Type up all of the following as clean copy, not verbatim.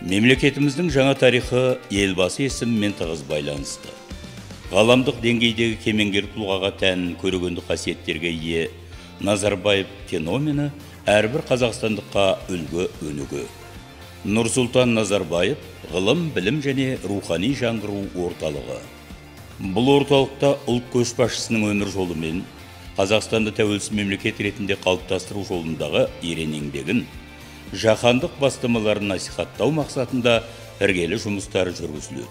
Мемлекетіміздің жаңа тарихы Елбасы есімімен тығыз байланысты. Ғаламдық деңгейдегі кемеңгер тұлғаға тән көрегенді қасиеттерге ие Назарбаев феномені әрбір қазақстандыққа үлгі өнеге. Нұрсұлтан Назарбаев ғылым, білім және рухани жаңғыру орталығы. Бұл орталықта ұлт көшбасшысының өмір жолымен Қазақстанды тәуелсіз мемлекет ретінде қалыптастыру жолындағы ерен еңбегін, жаһандық бастамаларын насихаттау мақсатында іргелі жұмыстар жүргізіледі.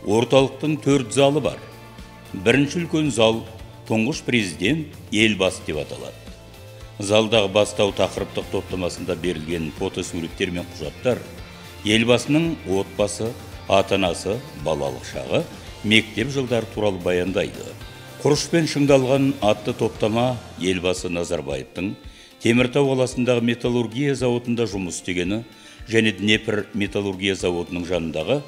Орталықтың 4 залы бар. Бірінші үлкен зал тұңғыш президент Елбасы деп аталады. Залдағы бастау тақырыптық топтамасында берілген фотосуреттер мен құжаттар Елбасының отбасы, ата-анасы, балалық шағы, мектеп жылдары туралы баяндайды. Құрышпен шыңдалған атты топтама Елбасы Назарбаевтың Теміртау қаласындағы металлургия зауытында жұмыс істегені және Днепр металлургия зауытының жанындағы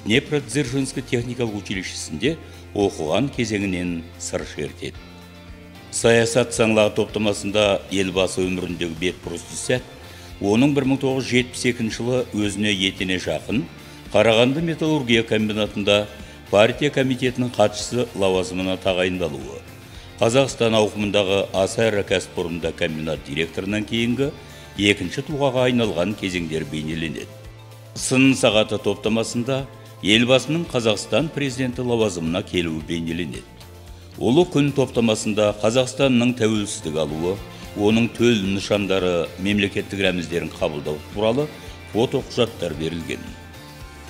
Днепродзержинск техникалық училищесінде оқыған кезеңінен сыр шертеді. Саясат саңлағы топтамасында Елбасы өміріндегі бетбұрысты сәт, оның 1972 жылы өзіне етене жақын Қарағанды металлургия комбинатында партия комитетінің хатшысы лауазымына тағайындалуы, Қазақстан ауқымындағы аса ірі кәсіпорында комбинат директорынан кейінгі екінші тұлғаға айналған кезеңдер бейнеленеді. Сын сағаты топтамасында Елбасының Қазақстан президенті лауазымына келуі бейнеленеді. Ұлы күн топтамасында Қазақстанның тәуелсіздік алуы, оның төл нышандары, мемлекеттік рәміздерін қабылдау туралы фотоқұжаттар берілген.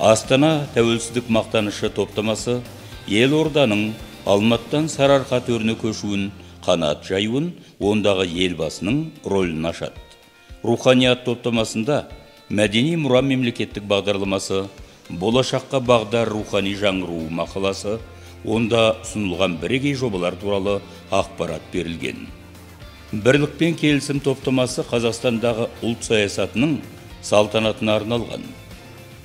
Астана тәуелсіздік мақтанышы топтамасы елорданың Алматыдан Сарыарқа төріне көшуін, қанат жаюын, ондағы Елбасының рөлін ашады. Руханият топтамасында мәдени мұра мемлекеттік бағдарламасы, болашаққа бағдар рухани жаңғыру мақаласы, онда ұсынылған бірегей жобалар туралы ақпарат берілген. Бірлік пен келісім топтамасы Қазақстандағы ұлт саясатының салтанатына арналған.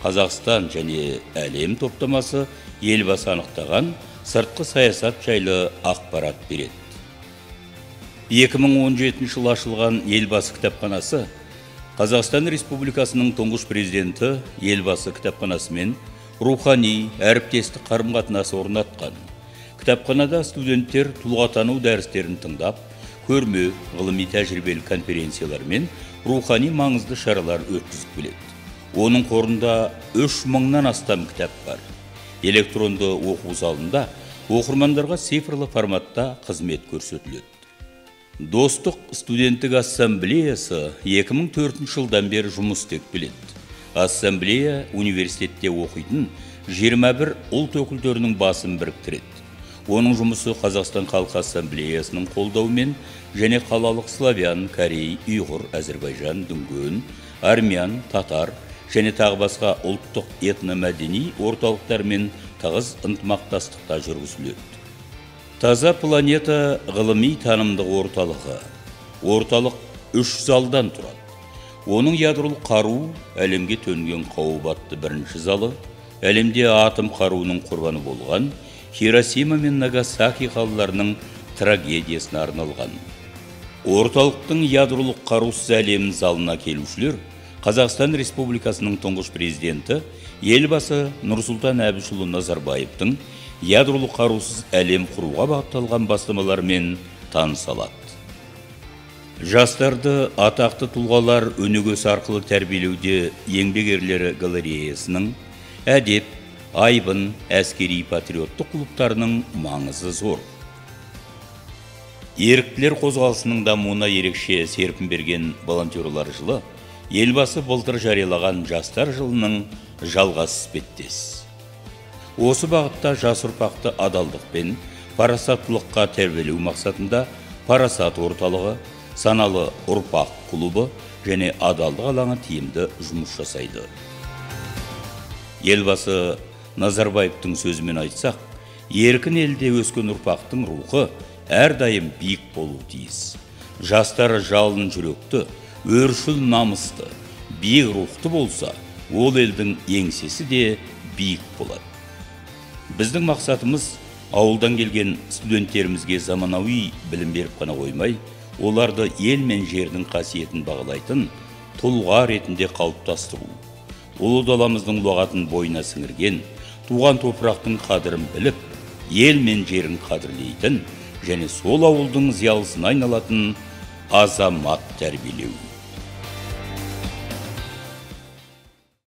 Қазақстан және әлем топтамасы Елбасы анықтаған сыртқы саясат жайлы ақпарат береді. 2017 жылы ашылған Елбасы кітапханасы Қазақстан Республикасының тұңғыш президенті Елбасы кітапханасымен рухани әріптестік қарым-қатынасы орнатқан. Кітапханада студенттер тұлғатану дәрістерін тыңдап, көрме, ғылыми тәжірибелік конференциялар мен рухани маңызды шаралар өткізіп келеді. Оның қорында 3000-нан астам кітап бар. Электронды оқу залында оқырмандарға цифрлы форматта қызмет көрсетіледі. Достық студенттік ассамблеясы 2004 жылдан бері жұмыс істеп келеді. Ассамблея университетте оқитын 21 ұлт өкілдерінің басын біріктіреді. Оның жұмысы Қазақстан Халқы Ассамблеясының қолдауымен және қалалық славян, корей, ұйғыр, әзірбайжан, дүнген, армян, татар және тағы басқа ұлттық этномәдени орталықтармен тығыз ынтымақтастықта жүргізіледі. Таза планета ғылыми танымдық орталығы. Орталық 3 залдан тұрады. Оның ядролық қару әлемге төнген қауіп атты бірінші залы, әлемде атом қаруының құрбаны болған Хиросима мен Нагасаки қалаларының трагедиясына арналған. Орталықтың ядролық қарусыз әлем залына келушілер Қазақстан Республикасының тұңғыш президенті Елбасы Нұрсұлтан Әбішұлы Назарбаевтың ядролық қарусыз әлем құруға бағытталған бастамаларымен таныса алады. Жастарды атақты тұлғалар өнегесі арқылы тәрбиелеуде еңбек ерлері галереясының, әдеп, айбын, әскери патриоттық клубтарының маңызы зор. Еріктілер қозғалысының дамуына ерекше серпін берген волонтерлар жылы Елбасы былтыр жариялаған жастар жылының жалғасы іспеттес. Осы бағытта жас ұрпақты адалдық пен парасаттылыққа тәрбиелеу мақсатында Парасат орталығы, саналы ұрпақ клубы және адалдық алаңы тиімді жұмыс жасайды. Елбасы Назарбаевтың сөзімен айтсақ, еркін елде өскен ұрпақтың рухы әрдайым биік болуы тиіс. Жастары жалын жүректі, өршіл намысты, биік рухты болса, ол елдің еңсесі де биік болады. Біздің мақсатымыз ауылдан келген студенттерімізге заманауи білім беріп қана қоймай, оларды ел мен жердің қасиетін бағалайтын тұлға ретінде қалыптастыру. Ұлы даламыздың ұлағатын бойына сіңірген, туған топырақтың қадірін біліп, ел мен жерін қадірлейтін және сол ауылдың зиялысына айналатын азамат тәрбиелеу.